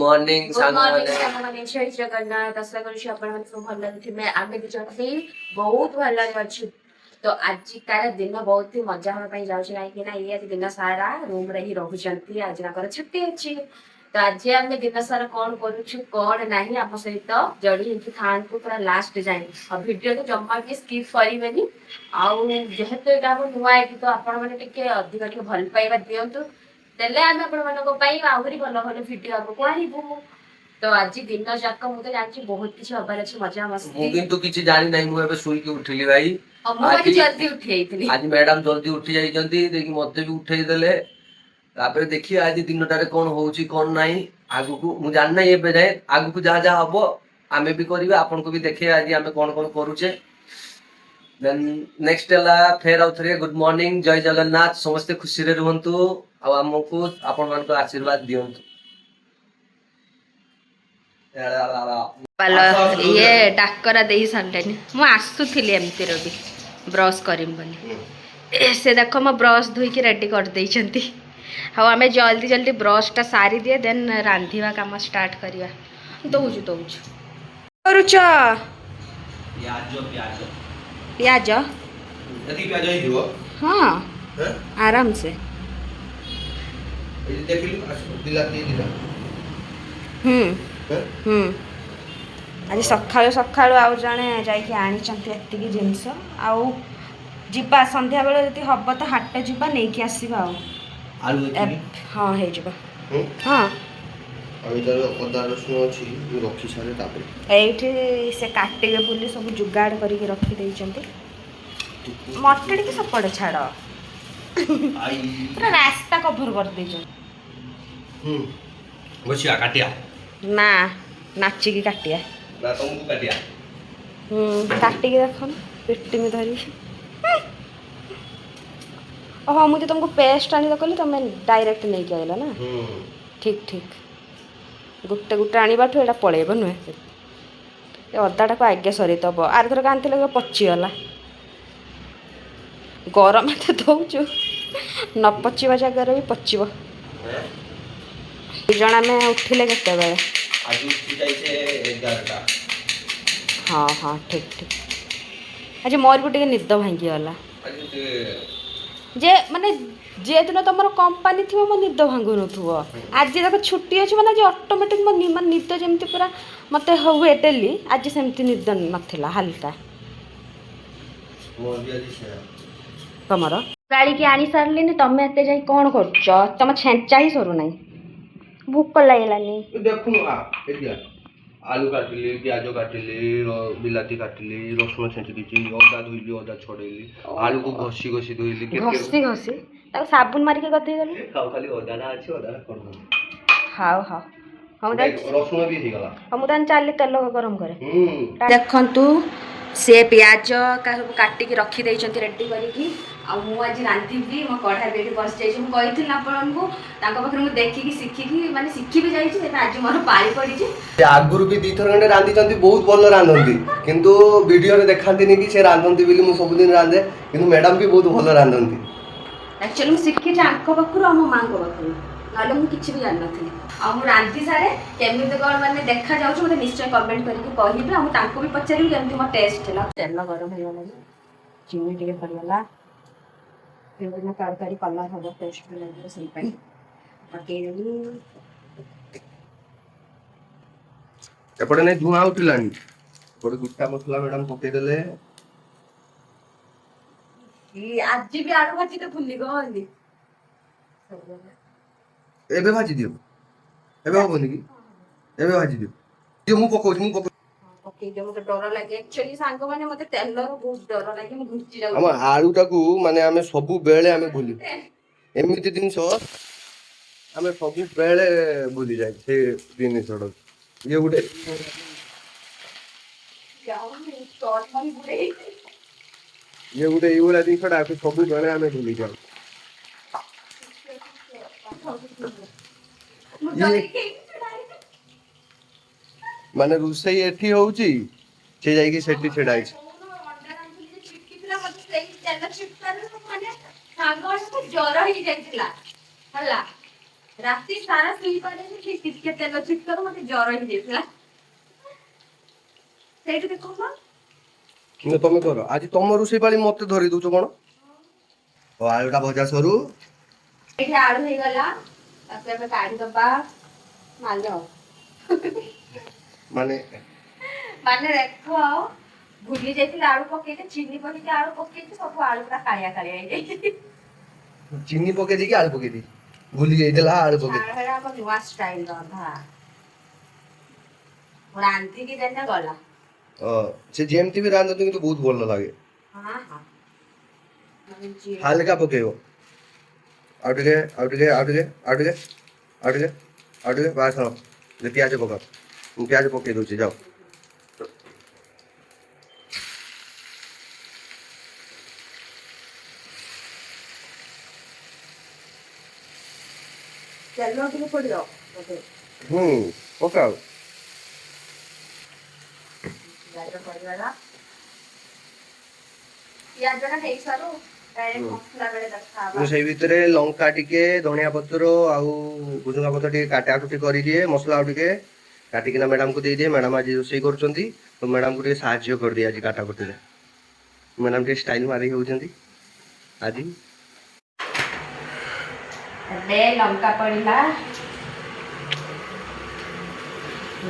Morning good morning ସାଙ୍ଗମାନେ। ସାଙ୍ଗମାନେ, ଜୟ ଜଗନ୍ନାଥ। ଆଶା କରୁଛି ଆପଣମାନେ ସବୁ ଭଲରେ ଥିବେ। ଆମେ ଦି ଜଣ ବି ବହୁତ ଭଲରେ ଅଛୁ। ତ ଆଜିକାର ଦିନ ବହୁତ ହି ମଜା ହବା ପାଇଁ ଯାଉଛି, କାହିଁକି ନା ଇଏ ଆଜି ଦିନ ସାରା ରୁମରେ ହିଁ ରହୁଛନ୍ତି। ଆଜି ତାଙ୍କର ଛୁଟି ଅଛି। ତ ଆଜି ଆମେ ଦିନ ସାରା କଣ କରୁଛୁ କଣ ନାହିଁ, ଆମ ସହିତ ଜଡି ହେଇକି ଥାଆନ୍ତୁ ପୁରା ଲାଷ୍ଟ ଯାଏଁ। ଆଉ ଭିଡିଓକୁ ଜମା ବି ସ୍କିପ୍ କରିବେନି। ଆଉ ଯେହେତୁ ଏଇଟା ଆମ ନୂଆ ଆଇଡି, ତ ଆପଣମାନେ ଟିକେ ଅଧିକ ଟିକେ ଭଲ ପାଇବା ଦିଅନ୍ତୁ, ଦେଲେ ଆମେ ଆପଣମାନଙ୍କ ପାଇଁ ଆହୁରି ଭଲ ଭଲ ଭିଡିଓ ଆଗକୁ ଆଣିବୁ। ତ ଆଜି ଦିନ ଯାକ ମୁଁ ତ ଜାଣିଛି ବହୁତ କିଛି ହବାର ଅଛି, ମଜା ମୁଁ ମସ୍ତି। କିନ୍ତୁ କିଛି ଜାଣି ନାହିଁ। ମୁଁ ଏବେ ଶୋଇକି ଉଠିଲି ଭାଇ। ଆଉ ମୁଁ ଆଜି ଆଜି- ଜଲ୍ଦି ଉଠି ଯାଇଥିଲି। ଆଜି ମ୍ୟାଡାମ ଜଲ୍ଦି ଉଠି ଯାଇଛନ୍ତି, ଦେଇକି ମତେ ବି ଉଠେଇ ଦେଲେ। ତାପରେ ଦେଖିବା ଆଜି ଦିନଟାରେ କଣ ହଉଛି କଣ ନାହିଁ ଆଗକୁ ମୁଁ ଜାଣିନାହିଁ ଏବେ ଯାଏଁ। ଆଗକୁ ଯାହା ଯାହା ହବ ଆମେ ବି କରିବା, ଆପଣଙ୍କୁ ବି ଦେଖେଇବା ଆଜି ଆମେ କଣ କଣ କରୁଛେ। ଦେନ୍ ନେକ୍ସଟ ହେଲା ଫେର ଆଉ ଥରେ ଗୁଡ୍ ମର୍ଣ୍ଣିଂ, ଜୟ ଜଗନ୍ନାଥ। ସମସ୍ତେ ଖୁସିରେ ରୁହନ୍ତୁ ଆଉ ଆମକୁ ଆପଣମାନଙ୍କ ଆଶୀର୍ବାଦ ଦିଅନ୍ତୁ। ପାଲ ଇଏ ଡାକରା ଦେଇ ସାରିଲେଣି। ମୁଁ ଆସୁଥିଲି ଏମିତିର ବି ବ୍ରସ୍ କରିବି ବୋଲି, ସେ ଦେଖ ମୋ ବ୍ରସ୍ ଧୋଇକି ରେଡ଼ି କରିଦେଇଛନ୍ତି। ଆଉ ଆମେ ଜଲ୍ଦି ଜଲ୍ଦି ବ୍ରସ୍ଟା ସାରିଦିଏ, ଦେନ୍ ରାନ୍ଧିବା କାମ ଷ୍ଟାର୍ଟ କରିବା। ଦଉଛୁ ଦଉଛୁ କରୁଛ। ପିଆଜ, ପିଆଜ। ପିଆଜ। ଏତିକି ପିଆଜ ହେଇଯିବ? ହଁ। ହେଁ? ଆରାମସେ। ଏଇ ଦେଖିଲୁ, ବିଲାତି ଦିଟା। ହୁଁ। ହେଁ? ହୁଁ, ଆଜି ସକାଳୁ ସକାଳୁ ଆଉ ଜଣେ ଯାଇକି ଆଣିଛନ୍ତି ଏତିକି ଜିନିଷ। ଆଉ ଯିବା ସନ୍ଧ୍ୟାବେଳେ, ଯଦି ହବ ତ ହାଟ ଯିବା, ନେଇକି ଆସିବା ଆଉ। ଆଳୁ ଏତିକି? ହଁ, ହେଇଯିବ। ହୁଁ? ହଁ। ଆଉ ଏଇଟାର ଅଦା ରସୁଣ ଅଛି, ମୁଁ ରଖି ସାରେ ତାପରେ। ଏଇଠି ସେ କାଟିବେ ବୋଲି ସବୁ ଯୁଗାଡ଼ କରିକି ରଖିଦେଇଛନ୍ତି। ମତେ ଟିକେ ସେପଟେ ଛାଡ଼। I. ପୁରା ରାସ୍ତା କଭର କରିଦେଇଛନ୍ତି। ହୁଁ, ବସିବା, କାଟିଆ। ନା, ନାଚିକି କାଟିବା। ନା, ତମକୁ କାଟିଆ। ହୁଁ, କାଟିକି ଦେଖ ନା, ପିଟିମି ଧରିକି। ଓହୋ, ମୁଁ ତ ତମକୁ ପେଷ୍ଟ ଆଣି କହିଲି, ତମେ ଡାଇରେକ୍ଟ ନେଇକି ଆଇଲ ନା? ହୁଁ। ଠିକ୍ ଠିକ୍। ଗୋଟେ ଗୋଟେ ଆଣିବାଠୁ ଏଇଟା ପଳେଇବ ନୁହେଁ? ଏ ଅଦାଟାକୁ ଆଗେ ସରିଦେବ। ଆରଥରକ ଆଣିଥିଲେ ପଚିଗଲା। ଗରମ ଏତେ ଦଉଛୁ, ନ ପଚିବା ଜାଗାରେ ବି ପଚିବ। ହେଁ? ଦି ଜଣ ଆମେ ଉଠିଲେ କେତେବେଳେ? ଆଜି ଉଠି ଯାଇଛେ 11ଟା। ହଁ, ଠିକ୍ ଠିକ୍। ଆଜି ମୋର ବି ଟିକେ ନିଦ ଭାଙ୍ଗିଗଲା। ଆଜି ଟିକେ। ଯେ ମାନେ ଯେ ଦିନ ତମର କମ୍ପାନୀ ଥିବ, ମୋ ନିଦ ଭାଙ୍ଗୁନଥିବ। ଆଜି ଦେଖ ଛୁଟି ଅଛି, ମାନେ ଆଜି ଅଟୋମେଟିକ୍ ମୋ ମାନେ ନିଦ ଯେମିତି ପୁରା ମୋତେ ହୁଏ ଡେଲି, ଆଜି ସେମିତି ନିଦ ନଥିଲା ହାଲକା। ମୋର ବି ଆଜି ସେୟା। ତମର ଗାଳିକି ଆଣି ସାରିଲିନି, ତମେ ଏତେ ଯାଇ କ'ଣ କରୁଛ? ତମ ଛେଞ୍ଚା ହିଁ ସରୁନାହିଁ। ଭୋକ ଲାଗିଲାନି। ଦେଖୁନୁ, ଆ ଏଠି ଆ। ଆଳୁ କାଟିଲି, ପିଆଜ କାଟିଲି, ବିଲାତି କାଟିଲି, ରସୁଣ ଛେଞ୍ଚି ଦେଇଛି, ଅଦା ଧୋଇଲି, ଅଦା ଛଡେଇଲି, ଆଳୁକୁ ଘଷି ଘଷି ଧୋଇଲି କେତେ। ଘଷି ଘଷି? ତାକୁ ସାବୁନ ମାରିକି ଗଧେଇଗଲୁ। ଆଉ ଖାଲି ଅଦାଟା ଅଛି, ଅଦାଟା କରିଦେବୁ। ହଉ ହଉ ହଉ, ତାହେଲେ। ରସୁଣ ବି ହେଇଗଲା। ହଉ, ମୁଁ ତାହେଲେ ଚାଲି, ତେଲ ଗରମ କରେ। ହୁଁ। ଦେଖନ୍ତୁ, ସେ ପିଆଜ ସବୁ କାଟିକି ରଖିଦେଇଛନ୍ତି ରେଡ଼ି କରିକି। ଆଉ ମୁଁ ଆଜି ରାନ୍ଧିବି। ମୋ କଢ଼ା ବି ଏଠି ବସିଯାଇଛି। ମୁଁ କହିଥିଲି ଆପଣଙ୍କୁ, ତାଙ୍କ ପାଖରେ ମୁଁ ଦେଖିକି ଶିଖିକି, ମାନେ ଶିଖି ବି ଯାଇଛି। ସେଟା ଆଜି ମୋର ପାଳି ପଡ଼ିଛି। ସେ ଆଗରୁ ବି ଦିଥର ଖଣ୍ଡେ ରାନ୍ଧିଛନ୍ତି, ବହୁତ ଭଲ ରାନ୍ଧନ୍ତି। କିନ୍ତୁ ଭିଡିଓରେ ଦେଖାନ୍ତିନି କି ସେ ରାନ୍ଧନ୍ତି ବୋଲି। ମୁଁ ସବୁଦିନ ରାନ୍ଧେ, କିନ୍ତୁ ମ୍ୟାଡାମ ବି ବହୁତ ଭଲ ରାନ୍ଧନ୍ତି। ଆକ୍ଚୁଆଲି ମୁଁ ଶିଖିଛି ଆଙ୍କ ପାଖରୁ ଆଉ ମୋ ମାଆଙ୍କ ପାଖରୁ, ନହେଲେ ମୁଁ କିଛି ବି ଜାଣିନଥିଲି। ଆଉ ମୁଁ ରାନ୍ଧି ସାରେ, କେମିତି କ'ଣ ମାନେ ଦେଖାଯାଉଛି ମୋତେ ନିଶ୍ଚୟ କମେଣ୍ଟ କରିକି କହିବେ। ଆଉ ମୁଁ ତାଙ୍କୁ ବି ପଚାରିବି କେମିତି ମୋ ଟେଷ୍ଟ ହେଲା। ତେଲ ଗରମ ହେଇଗଲାଣି, ଚିନି ଟିକେ ପଡ଼ିଗଲା। ବିଭିନ୍ନ ତରକାରୀ କଲର୍ ହବ, ଟେଷ୍ଟ ବି ଲାଗିବ, ସେଇ ପାଇଁ ପକେଇଦେଲି। ଏପଟେ ନାଇଁ, ଧୂଆଁ ଉଠିଲାଣି। ଏପଟେ ଗୋଟା ମସଲା ମ୍ୟାଡାମ ପକେଇଦେଲେ। ଆଜି ବି ଆଳୁ ଭାଜି ତ ଭୁଲି ଗଲି। ଏବେ ଭାଜି ଦିଅ। ଏବେ ହବନି କି? ଏବେ ଭାଜି ଦିଅ ଦିଅ, ମୁଁ ପକଉଛି, ମୁଁ ପକଉଛି। ପକେଇଦିଅ। ମତେ ଡର ଲାଗେ ଆକ୍ଚୁଆଲି ସାଙ୍ଗମାନେ, ମତେ ତେଲର ବହୁତ ଡର ଲାଗେ। ମୁଁ ଘୁଞ୍ଚି ଆମ ଯାଉଛି। ଆଳୁଟାକୁ ମାନେ ଆମେ ସବୁବେଳେ ଆମେ ଭୁଲି, ଏମିତି ଜିନିଷ ଆମେ ସବୁବେଳେ ଭୁଲି ଯାଏ ସେ ଜିନିଷଟାକୁ। ଇଏ ଗୋଟେ ତରକାରୀ ବୁଡେଇ। ଇଏ ଗୋଟେ ଏଇଭଳିଆ ଜିନିଷଟା ସବୁବେଳେ ଆମେ ଭୁଲି ଯାଉ। ମୁଁ ଇଏ ଡରିକି ଛିଡା ହେଇଛି। ମାନେ ରୋଷେଇ ଏଠି ହଉଛି, ସେ ଯାଇକି ସେଠି ଛିଡା ହେଇଛି। ଅଣ୍ଡା ରାନ୍ଧିଲି ଯେ ଛିଟକିଥିଲା ମତେ, ସେଇ ତେଲ ଛିଟକାରୁ ମାନେ ସାଙ୍ଗମାନଙ୍କୁ ଜର ହେଇଯାଇଥିଲା ହେଲା। ରାତି ସାରା ଶୋଇପାରିନି, ସେ ଟିକେ ତେଲ ଛିଟକାରୁ ମତେ ଜର ହେଇଯାଇଥିଲା। ସେଇଠି ଦେଖୁନ। କିନ୍ତୁ ତମେ କର, ଆଜି ତମ ରୋଷେଇ ପାଳି, ମତେ ଧରି ଦଉଛ କଣ? ଓ, ଆଳୁଟା ଭଜା ସରୁ। ଏଇଠି ଆଳୁ ହେଇଗଲା, ତାକୁ ଏବେ କାଢିଦବା। ମାଲ ମାନେ ମାନେ ଦେଖ, ଭୁଲି ଯାଇଥିଲି ଆଳୁ ପକେଇକି, ଚିନି ପକେଇକି ଆଳୁ ପକେଇକି, ସବୁ ଆଳୁ ପୁରା କାଳିଆ କାଳିଆ ହେଇଯାଇଛି। ଚିନି ପକେଇ ଦେଇକି ଆଳୁ ପକେଇ ଦେଇକି ଭୁଲି ଯାଇଥିଲା ଆଳୁ ପକେଇ। ଛାଡ଼, ଆମ ନୂଆ ଷ୍ଟାଇଲ ରନ୍ଧା, ରାନ୍ଧିକି ଦେଲେ ଗଲା। ହଁ, ସେ ଯେମିତି ବି ରାନ୍ଧନ୍ତି କିନ୍ତୁ ବହୁତ ଭଲ ଲାଗେ। ହଁ, ହାଲକା ପକେଇବ, ଆଉ ଟିକେ, ଆଉ ଟିକେ, ଆଉ ଟିକେ, ଆଉ ଟିକେ, ଆଉ ଟିକେ, ଆଉ ଟିକେ, ବାସ୍। ହଁ, ପିଆଜ ପକାଅ, ମୁଁ ପିଆଜ ପକେଇ ଦଉଛି, ଯାଅ। ତେଲ ଟିକେ ପଡିବ ବୋଧେ। ହୁଁ, ପକାଅ। ପିଆଜ ପଡିଗଲା। ପିଆଜଟା ହେଇସାରୁ, ଡାଇରେକ୍ଟ ମସଲା ବେଳେ ଦେଖା ମୁଁ ହବା। ସେଇ ଭିତରେ ଲଙ୍କା ଟିକେ, ଧନିଆ ପତ୍ର ଆଉ ଭୁସୁଙ୍ଗା ପତ୍ର ଟିକେ କାଟାକୁଟି କରିଦିଏ। ମସଲା ଆଉ ଟିକେ କାଟିକିନା ମ୍ୟାଡ଼ାମକୁ ଦେଇଦିଏ। ମ୍ୟାଡ଼ାମ ଆଜି ରୋଷେଇ କରୁଛନ୍ତି ତ, ମ୍ୟାଡ଼ାମକୁ ଟିକେ ସାହାଯ୍ୟ କରିଦିଏ ଆଜି କାଟାକୁଟିରେ। ମ୍ୟାଡ଼ାମ ଟିକେ ଷ୍ଟାଇଲ ମାରି ହେଉଛନ୍ତି ଆଜି। ଏବେ ଲଙ୍କା ପଡିଲା,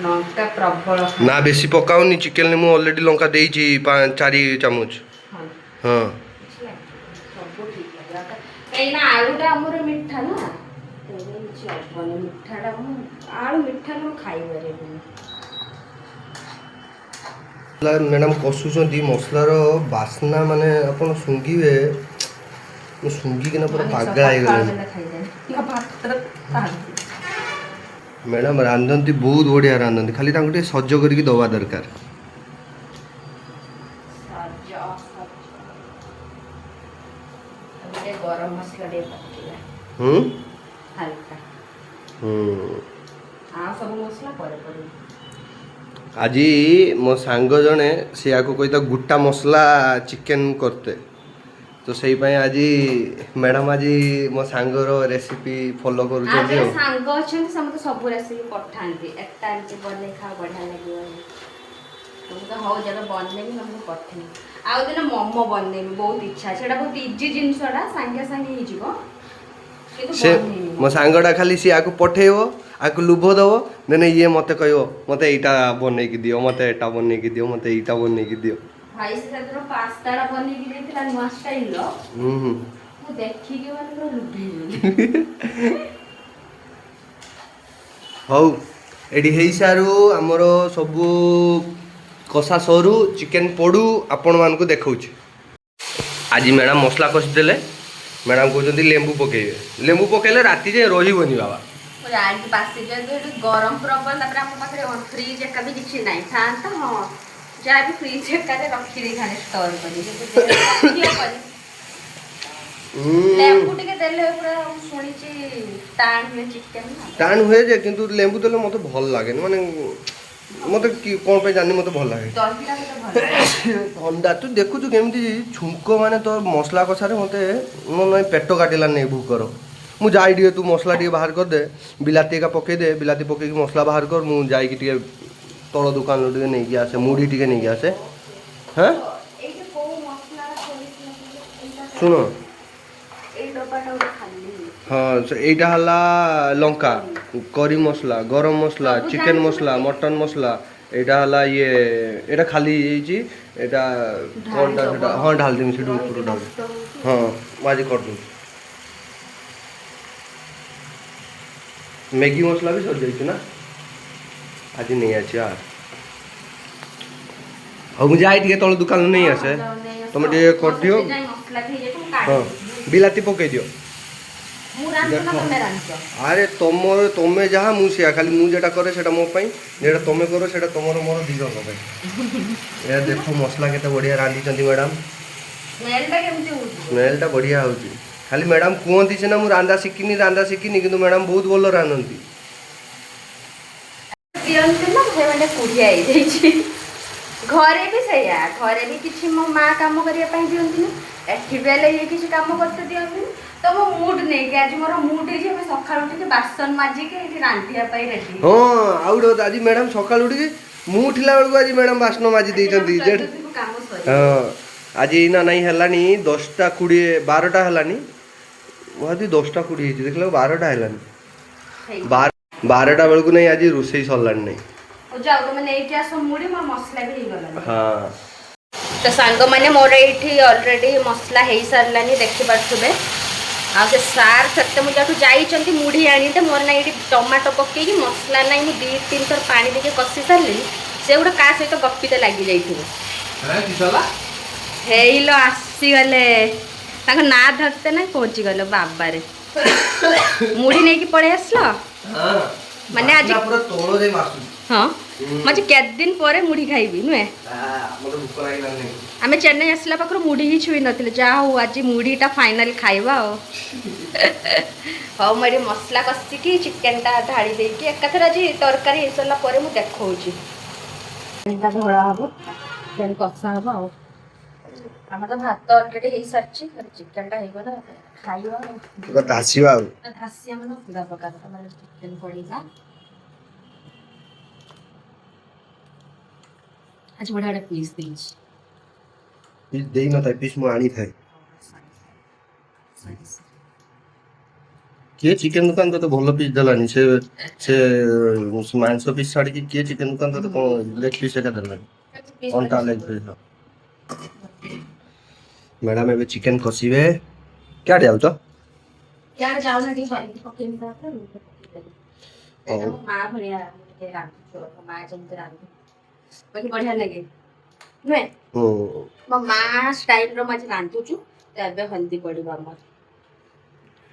ଲଙ୍କା ପ୍ରବଳ। ନା, ବେଶୀ ପକାଉନି ଚିକେନରେ, ମୁଁ ଅଲରେଡି ଲଙ୍କା ଦେଇଛି 4 ଚାମଚ। ହଁ। ହଁ। କିଛି ଲାଗିବନି, ସବୁ ଠିକ ଲାଗିବ, କାହିଁକିନା ଆଳୁଟା ଆମର ମିଠା ନା, ତେଣୁ କିଛି ହବନି। ମିଠାଟା ମୁଁ ଆଳୁ ମିଠା ମୁଁ ଖାଇପାରିବିନି। ମ୍ୟାଡ଼ାମ କଷୁଛନ୍ତି, ମସଲାର ବାସ୍ନା ମାନେ ଆପଣ ଶୁଙ୍ଘିବେ, ମୁଁ ଶୁଙ୍ଘିକିନା ପୁରା ମାନେ ପାଗଳା ପଖାଳ ହେଇଗଲିଣି। ଦେଲେ ଖାଇଦେବେ ନା ଭାତ ଖାଆନ୍ତି? ମ୍ୟାଡ଼ାମ ରାନ୍ଧନ୍ତି, ବହୁତ ବଢ଼ିଆ ରାନ୍ଧନ୍ତି, ଖାଲି ତାଙ୍କୁ ଟିକେ ସଜ କରିକି ଦବା ଦରକାର। ସଜ ସଜ। ଏବେ ଟିକେ ଗରମ ମସଲା ଟିକେ ପକେଇବା। ହୁଁ। ହାଲକା। ହୁଁ। ଆଉ ସବୁ ମସଲା ପରେ ପଡ଼ିବ। ଆଜି ମୋ ସାଙ୍ଗ ଜଣେ, ସେ ୟାକୁ କହିତା ଗୋଟା ମସଲା ଚିକେନ କରତେ, ତ ସେଇ ପାଇଁ ଆଜି ମ୍ୟାଡ଼ାମ ଆଜି ମୋ ସାଙ୍ଗର ରେସିପି ଫଲୋ ଆଉ କରୁଛନ୍ତି। ଜଣେ ଆଉ ସାଙ୍ଗ ଅଛନ୍ତି, ସେ ମତେ ସବୁ ରେସିପି ପଠାନ୍ତି, ଏଟା ଏମିତି ବନେଇ ଖାଅ, ବଢ଼ିଆ ଲାଗିବ। ତ ମୁଁ ତ ହଉ, ଯେବେ ବନେଇବି ତମକୁ ପଠେଇବି। ଆଉ ଦିନ ମୋମୋ ବନେଇବି, ବହୁତ ଇଚ୍ଛା ଅଛି। ସେଇଟା ବହୁତ ଇଜି ଜିନିଷଟା, ସାଙ୍ଗେ ସାଙ୍ଗେ ହେଇଯିବ କିନ୍ତୁ ସେ ବନେଇବି। ମୋ ସାଙ୍ଗଟା ଖାଲି ସିଏ ଆକୁ ପଠେଇବ, ଆକୁ ଲୋଭ ଦବ, ଦେନେ ଇଏ ମତେ କହିବ, ମତେ ଏଇଟା ବନେଇକି ଦିଅ, ମତେ ଏଇଟା ବନେଇକି ଦିଅ, ମତେ ଏଇଟା ବନେଇକି ଦିଅ। ଭାଇ, ସେ ସେଦିନ ପାସ୍ତାଟା ବନେଇକି ଦେଇଥିଲା ନୂଆ ଷ୍ଟାଇଲର। ହୁଁ ହୁଁ ମୁଁ ଦେଖିକି ମାନେ ପୁରା ଲୁଭେଇ ଗଲି। ହଉ, ଏଠି ହେଇସାରୁ, ଆମର ସବୁ କଷା ସରୁ, ଚିକେନ ପଡ଼ୁ, ଆପଣମାନଙ୍କୁ ଦେଖାଉଛି। ଆଜି ମ୍ୟାଡ଼ାମ ମସଲା କଷିଦେଲେ। ମ୍ୟାଡ଼ାମ କହୁଛନ୍ତି ଲେମ୍ବୁ ପକେଇବେ। ଲେମ୍ବୁ ପକେଇଲେ ରାତି ଯାଏ ରହିବନି ବାବା। ମୁଁ ଜାଣିଛି ବାସି, ଯେହେତୁ ଏଠି ଗରମ ପ୍ରବଳ, ତାପରେ ଆମ ପାଖରେ ଫ୍ରିଜ୍ ଏକା ବି କିଛି ନାହିଁ। ଥାନ୍ତା ହଁ, ଯାହା ବି ଫ୍ରିଜ୍ ଏକାରେ ରଖି ଦେଇଥାନ୍ତେ ଷ୍ଟୋର କରି, କିନ୍ତୁ ଯେହେତୁ ରଖିହବନି, ଲେମ୍ବୁ ଟିକେ ଦେଲେ ପୁରା ମୁଁ ଶୁଣିଛି ଟାଣ ହୁଏ ଚିକେନ ନା। ଟାଣ ହୁଏ ଯେ, କିନ୍ତୁ ଲେମ୍ବୁ ଦେଲେ ମୋତେ ଭଲ ଲାଗେନି। ମାନେ ମୋତେ କି କ'ଣ ପାଇଁ ଜାଣିନି, ମୋତେ ଭଲ ଲାଗେ। ଦହିଟା ମୋତେ ଭଲ ଲାଗେ। ଥଣ୍ଡା, ତୁ ଦେଖୁଛୁ କେମିତି ଛୁଙ୍କ, ମାନେ ତୋ ମସଲା କଷାରେ ମୋତେ ମୋ ନାଇଁ ପେଟ କାଟିଲାନି ଭୋକର। ମୁଁ ଯାଇ ଟିକେ, ତୁ ମସଲା ଟିକେ ବାହାର କରିଦେ, ବିଲାତି ଏକା ପକେଇଦେ, ବିଲାତି ପକେଇକି ମସଲା ବାହାର କର। ମୁଁ ଯାଇକି ଟିକେ ତଳ ଦୋକାନରୁ ଟିକେ ନେଇକି ଆସେ, ମୁଢ଼ି ଟିକେ ନେଇକି ଆସେ। ହଁ। ଏଇଠି କୋଉ ମସଲାଟା ସୋରିଷ ଏଇଟା? ଶୁଣ। ଏଇ ଡବାଟା ଗୋଟେ ଖାଲି ହେଇଛି। ହଁ, ସେ ଏଇଟା ହେଲା ଲଙ୍କା, କରି ମସଲା, ଗରମ ମସଲା, ସବୁ ଚିକେନ ଜାଣିଛୁ ମସଲା, କି? ମଟନ ମସଲା। ଏଇଟା ହେଲା ଇଏ, ଏଇଟା ଖାଲି ହେଇଯାଇଛି ଏଇଟା। କ'ଣଟା ଢାଳି ସେଟା? ଦବ। ହଁ, ଢାଳି ଦେବି ସେଠୁ ଉପରୁ ରହିକି ଢାଳି। ନଷ୍ଟ ହଉଛି। ହଁ, ମୁଁ ଆଜି କରିଦେଉଛି। ମ୍ୟାଗି ମସଲା ବି ସରିଯାଇଛି ନା, ଆଜି ନେଇ ଆସିବା। ହଉ, ମୁଁ ଯାଇ ଟିକେ ତଳ ଦୋକାନରୁ ନେଇ ଆସେ। ହଁ, ଯାଅ, ନେଇ ଆସ। ତମେ ଟିକେ ମୋ କରିଦିଅ। ସେଠି ଯାଇ ମସଲା ବି ହେଇଯାଇଛି, ମୁଁ ହଁ। କାଢି ଦେଉଛି। ବିଲାତି ପକେଇ ଦିଅ। ମୁଁ ରାନ୍ଧୁ ନା ଦେଖ। ତମେ ରାନ୍ଧୁଛ? ଆରେ ତମର ତମେ ଯାହା, ମୁଁ ସେୟା। ଖାଲି ମୁଁ ଯେଟା କରେ ସେଟା ମୋ ପାଇଁ, ଯେଟା ତମେ କର ସେଟା ତମର ମୋର ଦି ଜଣଙ୍କ ପାଇଁ। ଏହା ଦେଖ, ମସଲା କେତେ ବଢ଼ିଆ ରାନ୍ଧିଛନ୍ତି ମ୍ୟାଡ଼ାମ। ସ୍ମେଲଟା କେମିତି ହଉଛି? ସ୍ମେଲଟା ବଢ଼ିଆ ହେଉଛି। ଖାଲି ମ୍ୟାଡ଼ାମ କୁହନ୍ତି ସିନା ମୁଁ ରାନ୍ଧା ଶିଖିନି, ରାନ୍ଧା ଶିଖିନି, କିନ୍ତୁ ମ୍ୟାଡ଼ାମ ବହୁତ ଭଲ ରାନ୍ଧନ୍ତି। ଦିଅନ୍ତି ନା, ସେମାନେ କୁଢିଆ ହେଇଯାଇଛି। ଘରେ ବି ସେଇଆ, ଘରେ ବି କିଛି ମୋ ମା କାମ କରିବା ପାଇଁ ଦିଅନ୍ତିନି, ଏଠି ବି ହେଲେ ଇଏ କିଛି କାମ କରତେ ଦିଅନ୍ତିନି। ତ ମୋ ମୁଡ୍ ନେଇକି, ଆଜି ମୋର ମୁଡ୍ ହେଇଛି ଆମେ ସକାଳୁ ଉଠିକି ବାସନ ମାଜିକି ଏଇଠି ରାନ୍ଧିବା ପାଇଁ ରେଡି। ହଁ, ଆଉ ଗୋଟେ କଥା, ଆଜି ମ୍ୟାଡ଼ାମ ସକାଳୁ ଉଠିକି, ମୁଁ ଉଠିଲା ବେଳକୁ ଆଜି ମ୍ୟାଡ଼ାମ ବାସନ ମାଜି ଦେଇଛନ୍ତି ଯେ। କାମ ସରି ହଁ, ଆଜି ନା ନାଇଁ ହେଲାଣି 10ଟା 20, 12ଟା ହେଲାଣି। ମୁଁ ଆଜି 10ଟା 20 ହେଇଛି, ଦେଖିଲା ବେଳକୁ 12ଟା ହେଲାଣି। 12ଟା ବେଳକୁ ନାଇଁ ଆଜି ରୋଷେଇ ସରିଲାଣି ନାଇଁ। ହଉ ଯାଅ, ତମେ ନେଇକି ଆସ ମୁଢି, ମୋର ମସଲା ବି ହେଇଗଲାଣି। ତ ସାଙ୍ଗମାନେ, ମୋର ଏଇଠି ଅଲରେଡି ମସଲା ହେଇସାରିଲାନି, ଦେଖିପାରୁଥିବେ। ଆଉ ସେ ସାର୍ ସେତେ ମୁଁ ଯେଉଁଠୁ ଯାଇଛନ୍ତି ମୁଢ଼ି ଆଣିତେ, ମୋର ନା ଏଇଠି ଟମାଟୋ ପକେଇକି ମସଲା ନାହିଁ, ମୁଁ ଦୁଇ ତିନି ଥର ପାଣି ଦେଇକି କଷି ସାରିଲିଣି। ସେ ଗୋଟେ କାହା ସହିତ ଗପିତେ ଲାଗି ଯାଇଥିବେ। ହେଇଲୋ, ଆସିଗଲେ। ତାଙ୍କ ନାଁ ଧରିତେ ନା ପହଞ୍ଚିଗଲ। ବାବାରେ, ମୁଢ଼ି ନେଇକି ପଳେଇ ଆସିଲ। ମାନେ ଆଜି ପୁରା ତଳ ଯାଇ ବାସୁଛି। ହଁ, ମୁଁ ଆଜି କେତେ ଦିନ ପରେ ମୁଢ଼ି ଖାଇବି, ନୁହେଁ? ମତେ ଭୋକ ଲାଗିଲାଣି। ଆମେ ଚେନ୍ନାଇ ଆସିଲା ପାଖରୁ ମୁଢ଼ି ହିଁ ଛୁଇଁ ନଥିଲେ। ଯାହା ହଉ, ଆଜି ମୁଢ଼ିଟା ଫାଇନାଲି ଖାଇବା। ଆଉ ହଉ, ମୁଁ ଏଠି ମସଲା କଷିକି ଚିକେନଟା ଢାଳି ଦେଇକି ଏକାଥରେ ଆଜି ତରକାରୀ ହେଇସାରିଲା ପରେ ମୁଁ ଦେଖଉଛି। ଝୋଳ ହବ, ଦେନ୍ କଷା ହବ। ଆଉ ଆମର ତ ଭାତ ଅଲରେଡି ହେଇସାରିଛି, ଖାଲି ଚିକେନଟା ହେଇଗଲା ଖାଇବା ଆଉ। ଆସିବା ଆଉ। ଘାସି ଆମର ଅଲଗା ପ୍ରକାର। ଆମର ଚିକେନ ପଡ଼ିଲା। ଆଜି ବଢ଼ିଆ ବଢ଼ିଆ ପିସ୍ ଦେଇଛି। ପିସ୍ ଦେଇନଥାଏ, ପିସ୍ ମୁଁ ଆଣିଥାଏ। କିଏ ଚିକେନ ଦୋକାନ ତତେ ଭଲ ପିସ୍ ଦେଲାନି? ସେ ସେ ମାଂସ ପିସ୍ ଛାଡ଼ିକି କିଏ ଚିକେନ ଦୋକାନ ତତେ କଣ ଲେଗ୍ ପିସ୍ ଏକା ଦେଲାନି? ଅଣ୍ଟା ଲେଗ୍ ପିସ୍। ମ୍ୟାଡ଼ାମ ଏବେ ଚିକେନ କଷିବେ। କ୍ୟାଡେ ଯାଉଛ? କ୍ୟାଡେ ଯାଉନା, ଟିକେ ହଳଦୀ ପକେଇବି, ତାପରେ ପକେଇଦେବି। ହଉ। ମୋ ମା ଭଳିଆ ଟିକେ ରାନ୍ଧୁଛୁ, ମୋ ମା ଯେମିତି ରାନ୍ଧୁ, ବାକି ବଢିଆ ଲାଗେ, ନୁହେଁ? ହୁଁ। ମୋ ମା ଷ୍ଟାଇଲର ମୁଁ ଆଜି ରାନ୍ଧୁଛୁ। ତ ଏବେ ହଳଦୀ ପଡିବ ଆମର।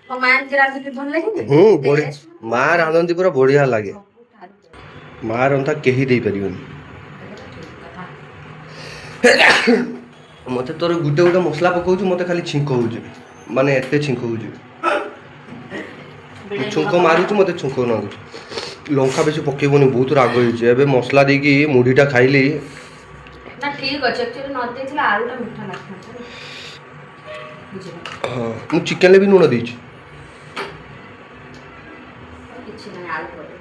ମୋ ମା ଏମିତି ରାନ୍ଧୁଛି, ଭଲ ଲାଗେନି? ହୁଁ, ବଢିଆ। ମା ରାନ୍ଧନ୍ତି, ପୁରା ବଢିଆ ଲାଗେ। ସବୁଠାରୁ ମା ରନ୍ଧା କେହି ଦେଇପାରିବନି। ଠିକ କଥା। ମତେ ତୋର ଗୋଟେ ଗୋଟେ ମସଲା ପକଉଛୁ, ମତେ ଖାଲି ଛିଙ୍କ ହଉଛି, ମାନେ ଏତେ ଛିଙ୍କ ହଉଛି। ଛୁଙ୍କ ମାରୁଛୁ, ମତେ ଛୁଙ୍କ ନାଗୁଛି। ଲଙ୍କା ବେଶୀ ପକେଇବନି, ବହୁତ ରାଗ ହେଇଛି। ଏବେ ମସଲା ଦେଇକି ମୁଢ଼ିଟା ଖାଇଲି। ନା, ଠିକ ଅଛି। ଆକ୍ଚୁଆଲି ନ ଦେଇଥିଲେ ଆଳୁଟା ମିଠା ଲାଗିଥାନ୍ତା, ବୁଝିଲ? ହଁ, ମୁଁ ଚିକେନରେ ବି ଲୁଣ ଦେଇଛି। କିଛି ନାହିଁ, ଆଳୁ ପଡେ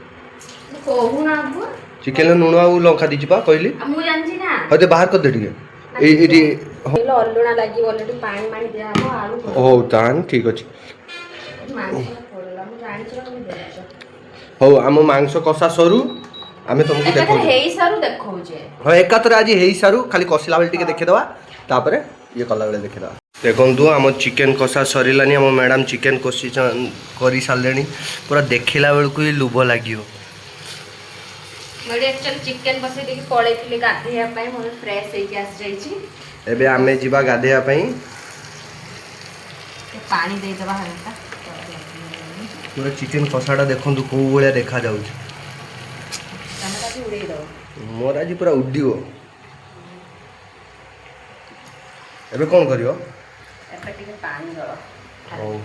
କହୁନା ଆଗୁଆ। ଚିକେନରେ ଲୁଣ ଆଉ ଲଙ୍କା ଦେଇଛି ପା କହିଲି। ଆଉ ମୁଁ ଜାଣିଛି ନା। ହଉ ଦେ, ବାହାର କରିଦେ ଟିକେ ଏଇ ଏଇଠି। ହେଲେ ଅଲୁଣା ଲାଗିବ, ଅଲରେଡି ପାଣି ମାଣି ଦିଆହବ, ଆଳୁ ପଡିବ। ହଉ, ତାହେଲେ ଠିକ ଅଛି। ମାଂସ ପଡିଲା, ମୁଁ ଜାଣିଛି ନା ତମେ ଦେଇଛ। ହଉ, ଆମ ମାଂସ କଷା ସରୁ, ଆମେ ତମକୁ ଏକାଥରେ ଦେଖାଉଛୁ। ହେଇସାରୁ ଦେଖଉଛେ। ହଁ, ଏକାଥରେ ଆଜି ହେଇସାରୁ, ଖାଲି କଷିଲା ବେଳେ ଟିକେ ଦେଖିଦେବା, ତାପରେ ଇଏ କଲା ବେଳେ ଦେଖିଦେବା। ଦେଖନ୍ତୁ, ଆମ ଚିକେନ କଷା ସରିଲାନି। ଆମ ମ୍ୟାଡ଼ାମ ଚିକେନ କଷି କରିସାରିଲେଣି। ପୁରା ଦେଖିଲା ବେଳକୁ ହିଁ ଲୋଭ ଲାଗିବ। ମୁଁ ଏଠି ଆକ୍ଚୁଆଲି ଚିକେନ ବସେଇ ଦେଇକି ପଳେଇଥିଲି ଗାଧେଇବା ପାଇଁ। ମୁଁ ଫ୍ରେଶ ହେଇକି ଆସିଯାଇଛି। ଏବେ ଆମେ ଯିବା ଗାଧେଇବା ପାଇଁ। ଟିକେ ପାଣି ଦେଇଦେବା ହାଲକା। ପୁରା ଚିକେନ କଷାଟା ଦେଖନ୍ତୁ କୋଉ ଭଳିଆ ଦେଖାଯାଉଛି। ତମେ ତାକୁ ଉଡ଼େଇ ଦେବ। ମୋର ଆଜି ପୁରା ଉଡ଼ିବ। ଏବେ କ'ଣ କରିବ? ଏବେ ଟିକେ ପାଣି ଦଳ। ହଉ,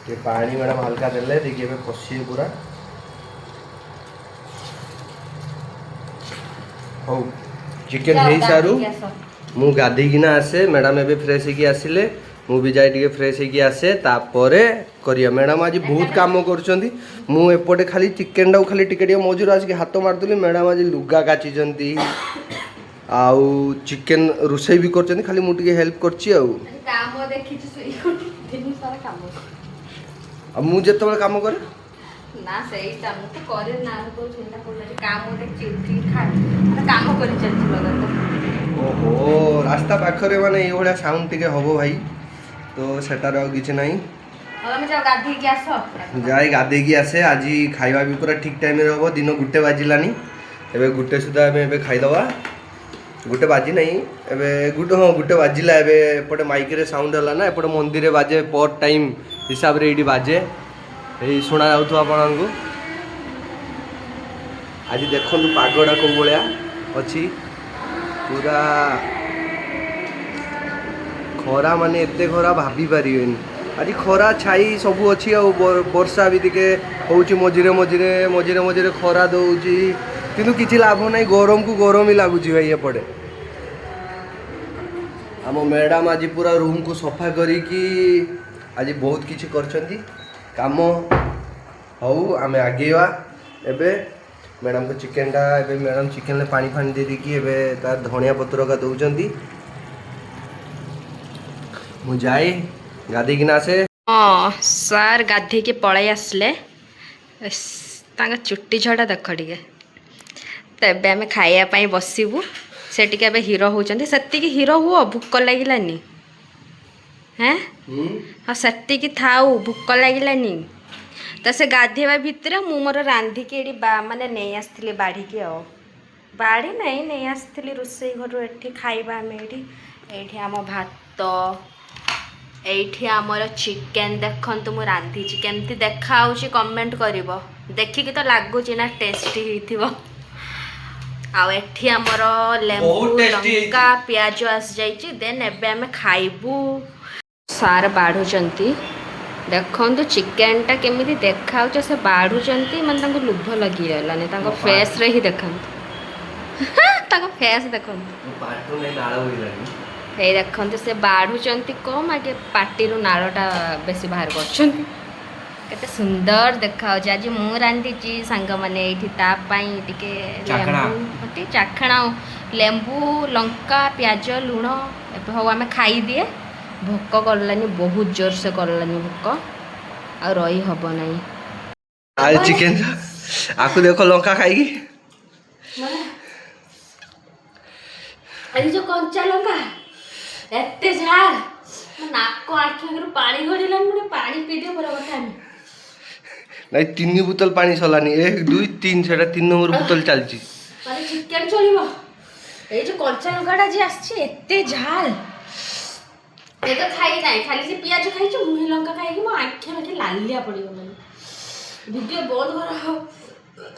ଟିକେ ପାଣି ମ୍ୟାଡ଼ାମ ହାଲକା ଦେଲେ ଦେଇକି ଏବେ କଷିବେ ପୁରା। ହଉ, ଚିକେନ ହେଇସାରୁ, ମୁଁ ଗାଧେଇକିନା ଆସେ। ମ୍ୟାଡ଼ାମ ଏବେ ଫ୍ରେଶ୍ ହେଇକି ଆସିଲେ, ମୁଁ ବି ଯାଇ ଟିକେ ଫ୍ରେଶ୍ ହେଇକି ଆସେ, ତାପରେ କରିବା। ମ୍ୟାଡ଼ାମ ଆଜି ବହୁତ କାମ କରୁଛନ୍ତି। ମୁଁ ଏପଟେ ଖାଲି ଚିକେନଟାକୁ ଖାଲି ଟିକେ ଟିକେ ମଝିରୁ ଆସିକି ହାତ ମାରୁଥିଲି। ମ୍ୟାଡ଼ାମ ଆଜି ଲୁଗା କାଚିଛନ୍ତି ଆଉ ଚିକେନ ରୋଷେଇ ବି କରୁଛନ୍ତି। ଖାଲି ମୁଁ ଟିକେ ହେଲ୍ପ କରିଛି ଆଉ। କାମ ଦେଖିଛି, ଶୋଇ ଦିନ ସାରା କାମ। ଆଉ ମୁଁ ଯେତେବେଳେ କାମ କରେ। ନା, ସେଇଟା ମୁଁ ତ କରେ ନା, ମୁଁ କହୁଛି ସେଇଟା କହୁଛି, କାମ ଦେଖିଛି, ଉଠିକି ଖାଏ, ମାନେ କାମ କରି ଚାଲିଛି ଲଗାତାର। ଓହୋ, ରାସ୍ତା ପାଖରେ ମାନେ ଏଇଭଳିଆ ସାଉଣ୍ଡ ଟିକେ ହବ ଭାଇ, ତ ସେଟାର ଆଉ କିଛି ନାହିଁ। ହଉ, ଆମେ ଯାଉ, ଗାଧେଇକି ଆସ। ଯାଇ ଗାଧେଇକି ଆସେ। ଆଜି ଖାଇବା ବି ପୁରା ଠିକ୍ ଟାଇମ୍ରେ ହେବ। ଦିନ 1 ବାଜିଲାନି, ଏବେ 1 ସୁଦ୍ଧା ଆମେ ଏବେ ଖାଇଦେବା। 1 ବାଜି ନାହିଁ ଏବେ, 1, ହଁ, 1 ବାଜିଲା ଏବେ। ଏପଟେ ମାଇକ୍ରେ ସାଉଣ୍ଡ ହେଲା ନା, ଏପଟେ ମନ୍ଦିରରେ ବାଜେ, ପର୍ ଟାଇମ୍ ହିସାବରେ ଏଇଠି ବାଜେ। ଏଇ ଶୁଣା ଯାଉଥିବ ଆପଣଙ୍କୁ। ଆଜି ଦେଖନ୍ତୁ ପାଗଟା କେଉଁ ଭଳିଆ ଅଛି। ପୁରା ଖରା, ମାନେ ଏତେ ଖରା ଭାବି ପାରିବେନି। ଆଜି ଖରା ଛାଇ ସବୁ ଅଛି, ଆଉ ବର୍ଷା ବି ଟିକେ ହେଉଛି ମଝିରେ ମଝିରେ, ମଝିରେ ମଝିରେ ଖରା ଦେଉଛି, କିନ୍ତୁ କିଛି ଲାଭ ନାହିଁ, ଗରମକୁ ଗରମ ହିଁ ଲାଗୁଛି ଭାଇ ଏପଟେ। ଆମ ମ୍ୟାଡ଼ାମ ଆଜି ପୁରା ରୁମ୍କୁ ସଫା କରିକି ଆଜି ବହୁତ କିଛି କରିଛନ୍ତି କାମ। ହଉ, ଆମେ ଆଗେଇବା। ଏବେ ମ୍ୟାଡ଼ାମଙ୍କ ଚିକେନଟା, ଏବେ ମ୍ୟାଡ଼ାମ ଚିକେନରେ ପାଣି ଫାଣି ଦେଇ ଦେଇକି ଏବେ ତା ଧଣିଆ ପତ୍ର ଏକା ଦେଉଛନ୍ତି। ମୁଁ ଯାଏ ଗାଧେଇକିନା ଆସେ। ହଁ, ସାର୍ ଗାଧେଇକି ପଳେଇ ଆସିଲେ। ଇସ୍, ତାଙ୍କ ଚୁଟି ଝଡ଼ା ଦେଖ ଟିକେ। ତ ଏବେ ଆମେ ଖାଇବା ପାଇଁ ବସିବୁ। ସେ ଟିକେ ଏବେ ହିରୋ ହେଉଛନ୍ତି। ସେତିକି ହିରୋ ହୁଅ, ଭୋକ ଲାଗିଲାନି। ହେଁ, ହଁ, ସେତିକି ଥାଉ, ଭୋକ ଲାଗିଲାନି। ତ ସେ ଗାଧେଇବା ଭିତରେ ମୁଁ ମୋର ରାନ୍ଧିକି ଏଠି ବା ମାନେ ନେଇ ଆସିଥିଲି ବାଢ଼ିକି, ଆଉ ବାଢ଼ି ନାଇଁ, ନେଇ ଆସିଥିଲି ରୋଷେଇ ଘରୁ। ଏଠି ଖାଇବା ଆମେ ଏଇଠି। ଏଇଠି ଆମ ଭାତ, ଏଇଠି ଆମର ଚିକେନ୍। ଦେଖନ୍ତୁ ମୁଁ ରାନ୍ଧିଛି, କେମିତି ଦେଖାହେଉଛି କମେଣ୍ଟ କରିବ। ଦେଖିକି ତ ଲାଗୁଛି ନା ଟେଷ୍ଟି ହେଇଥିବ। ଆଉ ଏଠି ଆମର ଲେମ୍ବୁ, ବହୁତ tasty। ଲଙ୍କା, ପିଆଜ ଆସିଯାଇଛି। ଦେନ୍ ଏବେ ଆମେ ଖାଇବୁ। ସାର୍ ବାଢ଼ୁଛନ୍ତି। ଦେଖନ୍ତୁ ଚିକେନଟା କେମିତି ଦେଖାଉଛି। ସେ ବାଢ଼ୁଛନ୍ତି ମାନେ ତାଙ୍କୁ ଲୋଭ ଲାଗିଗଲାନି ତାଙ୍କ ମୋ ଫେସ୍ରେ ହିଁ ଦେଖନ୍ତୁ, ତାଙ୍କ ଫେସ୍ ଦେଖନ୍ତୁ। ମୋ ପାଟିରୁ ନାଇଁ ନାଳ ବୋହିଲାଣି। ହେଇ ଦେଖନ୍ତୁ, ସେ ବାଢ଼ୁଛନ୍ତି କମ୍, ଆଗେ ପାଟିରୁ ନାଳଟା ବେଶୀ ବାହାର କରୁଛନ୍ତି। କେତେ ସୁନ୍ଦର ଦେଖାଯାଉଛି। ଆଜି ମୁଁ ରାନ୍ଧିଛି ସାଙ୍ଗମାନେ। ଏଇଠି ତା ପାଇଁ ଟିକେ ଚାଖଣା। ଲେମ୍ବୁ, ଟିକେ ଚାଖଣା ଆଉ ଲେମ୍ବୁ, ଲଙ୍କା, ପିଆଜ, ଲୁଣ। ଏବେ ହଉ, ଆମେ ଖାଇଦିଏ। ଭୋକ କଲାନି, ବହୁତ ଜୋରସେ କଲାନି ଭୋକ, ଆଉ ରହି ହବ ନାହିଁ। ଆଜି ଚିକେନ ଆକୁ ଦେଖ ଲଙ୍କା ଖାଇକି। ଆଜି ଯୋଉ କଞ୍ଚା ଲଙ୍କା, ଏତେ ଝାଲ, ମୋ ନାକ ଆଖି ଆଗରୁ ପାଣି ଗଡ଼ିଲାଣି। ଗୋଟେ ପାଣି ପିଇଦିଅ ପୁରା କଥା ଆମେ। ନାଇଁ, ତିନି ବୋତଲ ପାଣି ସରିଲାନି। ଏକ, ଦୁଇ, ତିନି, ସେଟା ତିନି ନମ୍ବର ବୋତଲ ଚାଲିଛି। ମାନେ ଚିକେନ ଚଳିବ, ଏଇ ଯୋଉ କଞ୍ଚା ଲଙ୍କାଟା ଆଜି ଆସିଛି ଏତେ ଝାଲ। ଏ ତ ଖାଇ ନାହିଁ, ଖାଲି ସେ ପିଆଜ ଖାଇଛି। ମୁଁ ହିଁ ଲଙ୍କା ଖାଇକି ମୋ ଆଖି ଆଖି ଲାଲିଆ ପଡ଼ିଗଲାଣି। ଭିଡ଼ିଓ ବନ୍ଦ କର,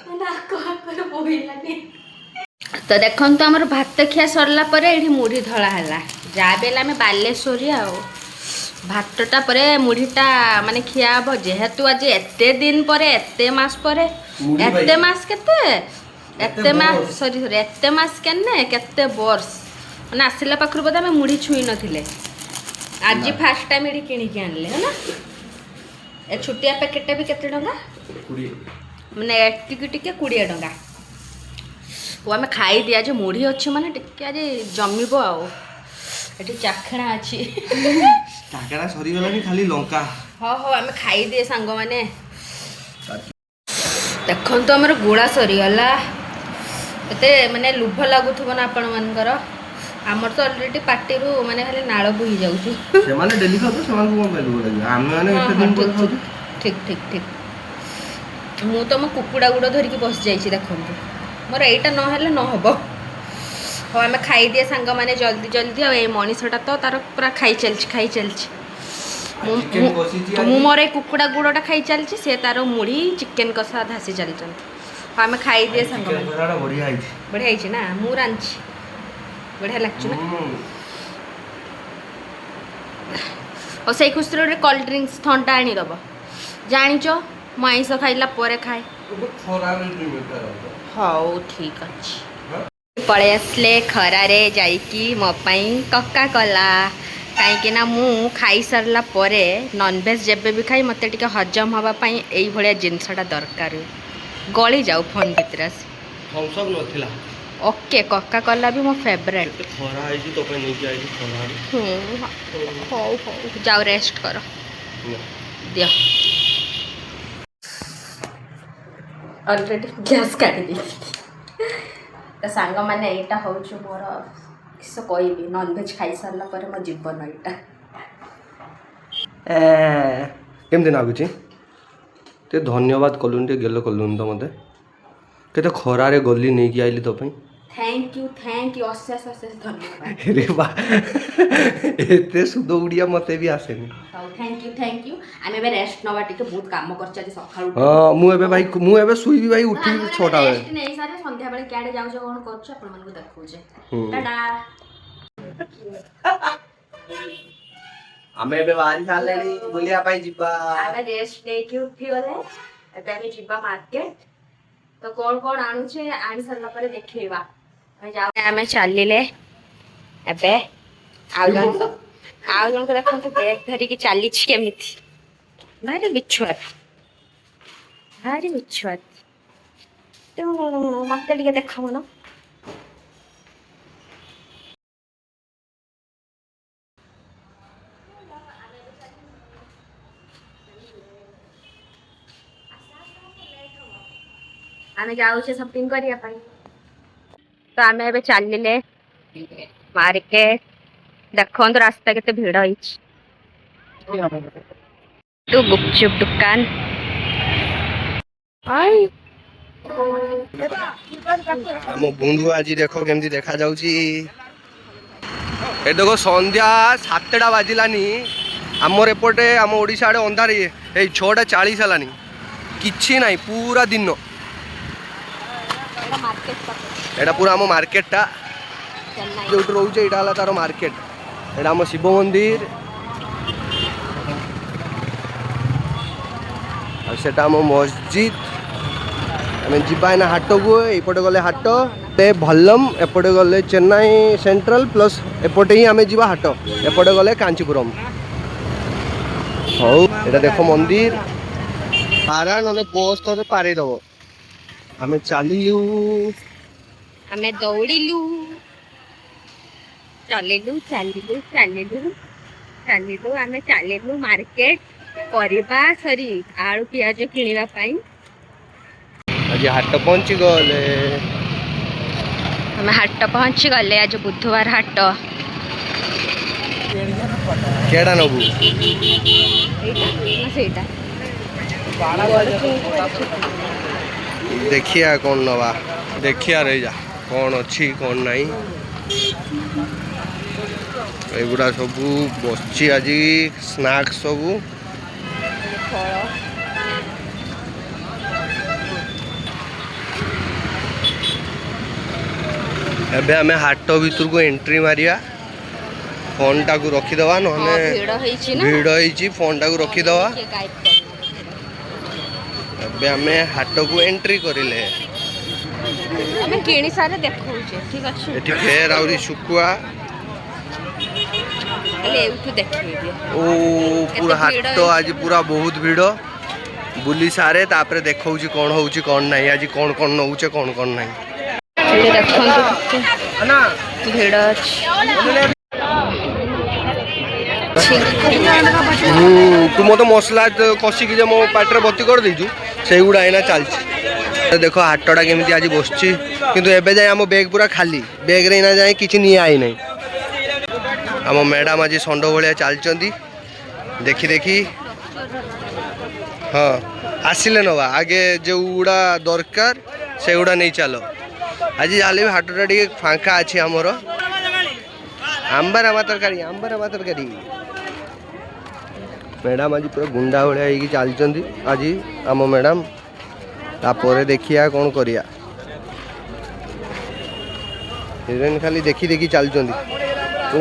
ମୋ ନାକ ଆଗରେ ବୋହିଲାନି। ତ ଦେଖନ୍ତୁ, ଆମର ଭାତ ଖିଆ ସରିଲା ପରେ ଏଇଠି ମୁଢ଼ି ଧଳା ହେଲା। ଯାହା ବି ହେଲେ ଆମେ ବାଲେଶ୍ୱରୀ, ଆଉ ଭାତଟା ପରେ ମୁଢ଼ିଟା ମାନେ ଖିଆ ହବ। ଯେହେତୁ ଆଜି ଏତେ ଦିନ ପରେ, ଏତେ ମାସ ପରେ, ମୁଢ଼ି ଏତେ ପାଇଛି। ମାସ କେତେ, ଏତେ ମାସ, ବର୍ଷ। ସରି ସରି, ଏତେ ମାସ କେନେ କେତେ ବର୍ଷ, ମାନେ ଆସିଲା ପାଖରୁ ବୋଧେ ଆମେ ମୁଢ଼ି ଛୁଇଁ ନଥିଲେ। ଆଜି ନା। ଫାର୍ଷ୍ଟ ଟାଇମ୍ ଏଠି କିଣିକି ଆଣିଲେ, ହେଲା। ଏ ଛୋଟିଆ ପ୍ୟାକେଟଟା ବି କେତେ ଟଙ୍କା? 20। ମାନେ ଏତିକି ଟିକେ 20 ଟଙ୍କା। ଓ, ଆମେ ଖାଇଦିଏ। ଆଜି ମୁଢ଼ି ଅଛି ମାନେ ଟିକେ ଆଜି ଜମିବ। ଆଉ ଏଠି ଚାଖଣା ଅଛି। ଟାକାଟା ସରିଗଲାଣି, ଖାଲି ଲଙ୍କା। ହଉ ହଉ, ଆମେ ଖାଇଦିଏ ସାଙ୍ଗମାନେ। ଦେଖନ୍ତୁ, ଆମର ଗୁଳା ସରିଗଲା। ଏତେ ମାନେ ଲୋଭ ଲାଗୁଥିବ ନା ଆପଣମାନଙ୍କର? ଆମର ତ ଅଲରେଡ଼ି ପାଟିରୁ ମାନେ ଖାଲି ନାଳ ବୋହି ଯାଉଛି। ସେମାନେ ଡେଲି ଖାଉଛୁ, ସେମାନଙ୍କୁ କଣ ପାଇଁ ଲୋଭ ଲାଗିବ? ଆମେ ମାନେ ଏତେ ଦିନ ପରେ ଖାଉଛୁ। ଠିକ ଠିକ ଠିକ। ମୁଁ ତ ମୋ କୁକୁଡ଼ା ଗୁଡ଼ ଧରିକି ବସିଯାଇଛି। ଦେଖନ୍ତୁ, ମୋର ଏଇଟା ନହେଲେ ନ ହବ। ହଉ, ଆମେ ଖାଇଦିଏ ସାଙ୍ଗମାନେ ଜଲ୍ଦି ଜଲ୍ଦି। ଆଉ ଏଇ ମଣିଷଟା ତ ତାର ପୁରା ଖାଇ ଚାଲିଛି, ଖାଇ ଚାଲିଛି। ମୁଁ ଚିକେନ କଷିଛି ଆଜି। ମୁଁ ମୋର ଏଇ କୁକୁଡ଼ା ଗୁଡ଼ଟା ଖାଇ ଚାଲିଛି, ସେ ତାର ମୁଢ଼ି ଚିକେନ କଷା ଧାସି ଚାଲିଛନ୍ତି। ହଉ, ଆମେ ଖାଇଦିଏ ଚିକେନ ସାଙ୍ଗମାନେ। କଷାଟା ବଢିଆ ହେଇଛି। ବଢ଼ିଆ ହେଇଛି ନା? ମୁଁ ରାନ୍ଧିଛି, ବଢ଼ିଆ ଲାଗୁଛି ନା? ହୁଁ। ଆଉ ସେଇ ଖୁସିରେ ଗୋଟେ କୋଲ୍ଡ ଡ୍ରିଙ୍କସ୍ ଥଣ୍ଡା ଆଣିଦେବ। ଜାଣିଛ, ମୁଁ ଆଇଁଷ ଖାଇଲା ପରେ ଖାଏ। ଏବେ ଖରାରେ ଯିବେ ତାର। ହଉ, ଠିକ୍ ଅଛି। ପଳେଇ ଆସିଲେ ଖରାରେ ଯାଇକି ମୋ ପାଇଁ କୋକା କୋଲା, କାହିଁକି ନା ମୁଁ ଖାଇସାରିଲା ପରେ ନନଭେଜ୍ ଯେବେ ବି ଖାଇ ମୋତେ ଟିକେ ହଜମ ହେବା ପାଇଁ ଏଇଭଳିଆ ଜିନିଷଟା ଦରକାର ହୁଏ। ଗଳି ଯାଉ ଫୋନ୍ ଭିତରେ ଆସି। ଥମ୍ସ ଅପ୍ ନଥିଲା। ଓକେ, କୋକା କୋଲା ବି ମୋ ଫେଭରେଟ୍। କେତେ ଖରା ହେଇଛି, ତୋ ପାଇଁ ନେଇକି ଆଇଲି ଖରାରେ। ହଉ ହଉ, ଯାଅ ରେଷ୍ଟ କର। ନା। ଦିଅ, ଅଲରେଡ଼ି ଗ୍ୟାସ୍ କାଢ଼ି ଦେଇଥିଲି। ତ ସାଙ୍ଗମାନେ, ଏଇଟା ହେଉଛି ମୋର, କିସ କହିବି, ନନଭେଜ୍ ଖାଇସାରିଲା ପରେ ମୋ ଜୀବନ ଏଇଟା। କେମିତି ଲାଗୁଛି? ଟିକେ ଧନ୍ୟବାଦ କଲୁନି, ଟିକେ ଗେଲ କଲୁନି ତ ମୋତେ। କେତେ ଖରାରେ ଗଲି, ନେଇକି ଆଇଲି ତୋ ପାଇଁ। Thank you, thank you, ଅଶେଷ ଅଶେଷ ଧନ୍ୟବାଦ। ରେ ବା, ଏତେ ସୁଧ ଓଡ଼ିଆ ମତେ ବି ଆସେନି। ହଉ, thank you, thank you. ଆମେ ଏବେ ରେଷ୍ଟ ନେବା ଟିକେ, ବହୁତ କାମ କରିଛି ଆଜି ସକାଳୁ। ହଁ, ମୁଁ ଏବେ ଭାଇ, ମୁଁ ଏବେ ଶୋଇବି ଭାଇ, ଉଠିବି 6ଟା ବେଳେ। ରେଷ୍ଟ ନେଇ ସାରେ ସନ୍ଧ୍ୟାବେଳେ କ୍ୟାଡେ ଯାଉଛ, କ'ଣ କରୁଛ, ଆପଣମାନଙ୍କୁ ଦେଖାଉଛେ। ଟାଟା। ଆମେ ଏବେ ବାହାରି ସାରିଲେଣି, ବୁଲିବା ପାଇଁ ଯିବା। ଆମେ ରେଷ୍ଟ ନେଇକି ଉଠିଗଲେ, ଏବେ ଆମେ ଯିବା ମାର୍କେଟ। ତ କ'ଣ କ'ଣ ଆଣୁଛେ, ଆଣି ସାରିଲା ପରେ ଦେଖେଇବା। ଆମେ ଯାଉ, ଆମେ ଚାଲିଲେ ଏବେ। ଆଉ ଜଣେ ଆଉ ଜଣକୁ ଦେଖନ୍ତୁ, ବ୍ୟାଗ ଧରିକି ଚାଲିଛି କେମିତି। ଭାରି ବିଛୁଆତି, ଭାରି ବିଛୁଆତି। ତ ମତେ ଟିକେ ଦେଖାଉନ। ଆମେ ଯାଉଛେ ସପିଂ କରିବା ପାଇଁ। ତ ଆମେ ଏବେ ଚାଲିଲେ ମାର୍କେଟ। ଦେଖନ୍ତୁ, ରାସ୍ତା କେତେ ଭିଡ ହେଇଛି। ତୁ ଗୁପଚୁପ ଦୋକାନ I. ଆମ ବନ୍ଧୁ ଆଜି ଦେଖ କେମିତି ଦେଖାଯାଉଛି। ଏ ଦେଖ, ସନ୍ଧ୍ୟା 7ଟା ବାଜିଲାନି। ଆମର ଏପଟେ, ଆମ ଓଡ଼ିଶା ଆଡ଼େ ଅନ୍ଧାର। ଏଇ 6:40 ହେଲାନି, କିଛି ନାହିଁ, ପୁରା ଦିନ। ଏଇଟା ପୁରା ଆମ ମାର୍କେଟଟା, ଯୋଉଠି ରହୁଛେ। ଏଇଟା ହେଲା ତାର ମାର୍କେଟ। ଏଇଟା ଆମ ଶିବ ମନ୍ଦିର ଆଉ ସେଟା ଆମ ମସଜିଦ୍। ଆମେ ଯିବା ଏଇନା ହାଟକୁ। ଏଇପଟେ ଗଲେ ହାଟ ଭଲ୍ଲମ, ଏପଟେ ଗଲେ ଚେନ୍ନାଇ ସେଣ୍ଟ୍ରାଲ, ପ୍ଲସ୍ ଏପଟେ ହିଁ ଆମେ ଯିବା ହାଟ। ଏପଟେ ଗଲେ କାଞ୍ଚିପୁରମ୍। ହଉ, ଏଇଟା ଦେଖ ମନ୍ଦିର। ପାରା ନହେଲେ ବସ୍ ତତେ ପାରେଇ ଦବ। ଆମେ ଚାଲିଲୁ। ଆମେ ଦୌଡ଼ିଲୁ, ଚାଲିଲୁ, ଚାଲିଲୁ, ଚାଲିଲୁ, ଚାଲିଲୁ। ଆମେ ଚାଲିଲୁ ମାର୍କେଟ ପରିବା, ସରି, ଆଳୁ ପିଆଜ କିଣିବା ପାଇଁ। ଆଜି ହାଟ ପହଞ୍ଚି ଗଲେ। ଆମେ ହାଟ ପହଞ୍ଚି ଗଲେ। ଆଜି ବୁଧବାର ହାଟ। କେଡ଼ା ନବୁ? ଏଇଟା ନା ସେଇଟା? ଦେଖିବା କ'ଣ ନବା। ଦେଖିବା, ରହିଯା, କ'ଣ ଅଛି କ'ଣ ନାହିଁ। ଏଗୁଡ଼ା ସବୁ ବସିଛି ଆଜି, ସ୍ନାକ୍ସ ସବୁ। ଫଳ। ଏବେ ଆମେ ହାଟ ଭିତରକୁ ଏଣ୍ଟ୍ରି ମାରିବା। ଫୋନଟାକୁ ରଖିଦେବା, ନହେଲେ ଭିଡ଼ ହେଇଛି ନା। ଭିଡ଼ ହେଇଛି, ଫୋନଟାକୁ ରଖିଦେବା। କିଏ ଗାଇବ କରିବ। ଏବେ ଆମେ ହାଟକୁ ଏଣ୍ଟ୍ରି କରିଲେ। ଆମେ କିଣି ସାରେ ଦେଖଉଛେ, ଠିକ ଅଛି? ଏଠି ଫେର ଆହୁରି ଶୁଖୁଆ। ହେଲେ ଏଇଠୁ ଦେଖେଇ ଦିଅ। ଓ ପୁରା ଭିଡ଼ ହାଟ ହେଇଛି। ଆଜି ପୁରା ବହୁତ ଭିଡ଼। ବୁଲି ସାରେ, ତାପରେ ଦେଖଉଛି କ'ଣ ହଉଛି କ'ଣ ନାହିଁ, ଆଜି କ'ଣ କ'ଣ ନଉଛେ, କ'ଣ କ'ଣ ନାହିଁ। ଏଠି ଦେଖନ୍ତୁ, କେତେ ଭିଡ଼ ଅଛି। ହୁଁ, ତୁ ମୋତେ ମସଲା କଷିକି ଯେ ମୋ ପାଟିରେ ଭର୍ତ୍ତି କରିଦେଇଛୁ, ସେଇଗୁଡ଼ା ଏଇନା ଚାଲିଛି। ଦେଖ ହାଟଟା କେମିତି ଆଜି ବସିଛି। କିନ୍ତୁ ଏବେ ଯାଏଁ ଆମ ବେଗ୍ ପୁରା ଖାଲି। ବେଗ୍ରେ ଏଇନା ଯାଏଁ କିଛି ନିଆ ହେଇନାହିଁ। ଆମ ମ୍ୟାଡ଼ାମ୍ ଆଜି ଷଣ୍ଢ ଭଳିଆ ଚାଲିଛନ୍ତି ଦେଖି ଦେଖି। ହଁ, ଆସିଲେ ନେବା। ଆଗେ ଯେଉଁଗୁଡ଼ା ଦରକାର ସେଗୁଡ଼ା ନେଇ ଚାଲ। ଆଜି ଯାହେଲେ ବି ହାଟଟା ଟିକେ ଫାଙ୍କା ଅଛି ଆମର। ଆମ୍ବା ରାମା ତରକାରୀ, ଆମ୍ବା ରାମା ତରକାରୀ। ମ୍ୟାଡ଼ାମ୍ ଆଜି ପୁରା ଗୁଣ୍ଡା ଭଳିଆ ହେଇକି ଚାଲିଛନ୍ତି ଆଜି ଆମ ମ୍ୟାଡ଼ାମ୍। ତାପରେ ଦେଖିବା କ'ଣ କରିବା। ହିରୋଇନ୍ ଖାଲି ଦେଖି ଦେଖି ଚାଲୁଛନ୍ତି। ତୁ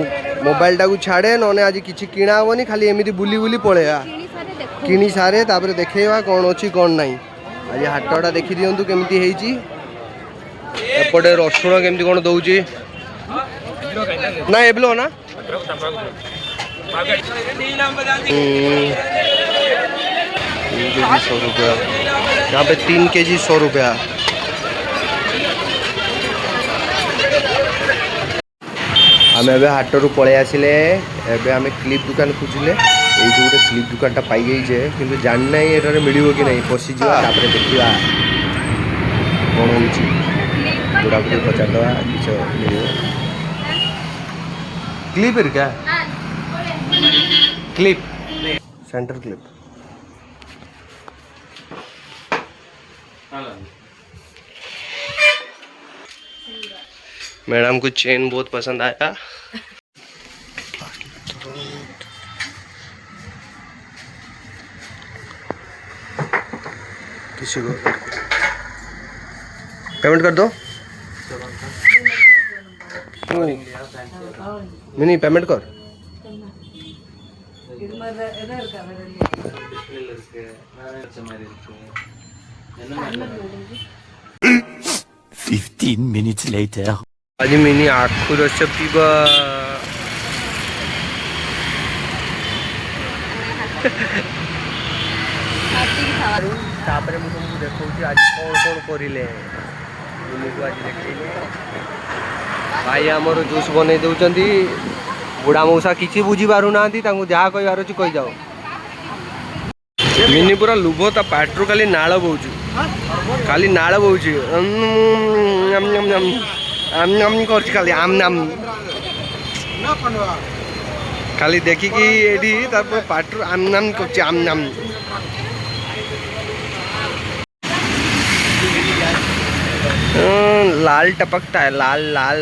ମୋବାଇଲଟାକୁ ଛାଡ଼େ, ନହେଲେ ଆଜି କିଛି କିଣା ହେବନି। ଖାଲି ଏମିତି ବୁଲି ବୁଲି ପଳେଇବା। କିଣି ସାରେ ଦେଖ। କିଣି ସାରେ, ତାପରେ ଦେଖେଇବା କ'ଣ ଅଛି କ'ଣ ନାହିଁ। ଆଜି ହାଟଟା ଦେଖି ଦିଅନ୍ତୁ କେମିତି ହେଇଛି। ଏପଟେ ରସୁଣ କେମିତି କ'ଣ ଦଉଛି ନା ଏଭ୍ଲୋ ନା 3 केजी 100 रुपया। यहाँ पे 3 केजी 100 रुपया। ଆମେ ଏବେ ହାଟରୁ ପଳେଇ ଆସିଲେ। ଏବେ ଆମେ କ୍ଲିପ୍ ଦୋକାନ ଖୋଜିଲେ। ଏଇଠି ଗୋଟେ କ୍ଲିପ୍ ଦୋକାନଟା ପାଇଯାଇଛେ, କିନ୍ତୁ ଜାଣିନାହିଁ ଏଠାରେ ମିଳିବ କି ନାହିଁ। ପଶିଯିବା, ତାପରେ ଦେଖିବା କ'ଣ ହେଉଛି। ବୁଢ଼ାକୁ ଟିକେ ପଚାରିଦେବା, କିଛି ମିଳିବ କ୍ଲିପ୍ ହେରିକା। Clip, centre clip. मैडम को चेन बहुत पसंद आया। किसी को पेमेंट कर दो। नहीं नहीं, पेमेंट कर। டிஸ்பிளேல இருக்கு, வேற வச்ச மாதிரி இருக்கு, என்ன மாதிரி? 15 minutes later. ଆଜି ମିନି ଆଖୁ ରସ ପିଇବା। ତାପରେ ମୁଁ ତୁମକୁ ଦେଖଉଛି ଆଜି କ'ଣ କ'ଣ କରିଲେ। ତୁମକୁ ଆଜି ଦେଖେଇଲେ। ଭାଇ ଆମର ଜୁସ୍ ବନେଇ ଦେଉଛନ୍ତି। ବୁଢ଼ା ମଉସା କିଛି ବୁଝିପାରୁନାହାନ୍ତି, ତାଙ୍କୁ ଯାହା କହିବାର ଅଛି କହିଯାଅ। ମିନି ପୁରା ଲୁଭ, ତା ପାଟିରୁ ଖାଲି ନାଳ ବହୁଛି, ଖାଲି ନାଳ ବହୁଛି। ଆମ୍ ଆମ୍ ଆମ୍ ଆମ୍ ଆମ୍ କରୁଛି ଖାଲି, ଆମ୍ ଆମ୍ ଖାଲି ଦେଖିକି ଏଠି ତାପରେ ପାଟିରୁ ଆମ୍ ଆମ୍ କରୁଛି, ଆମ୍ ଆମ୍। लाल टपकता है, लाल लाल।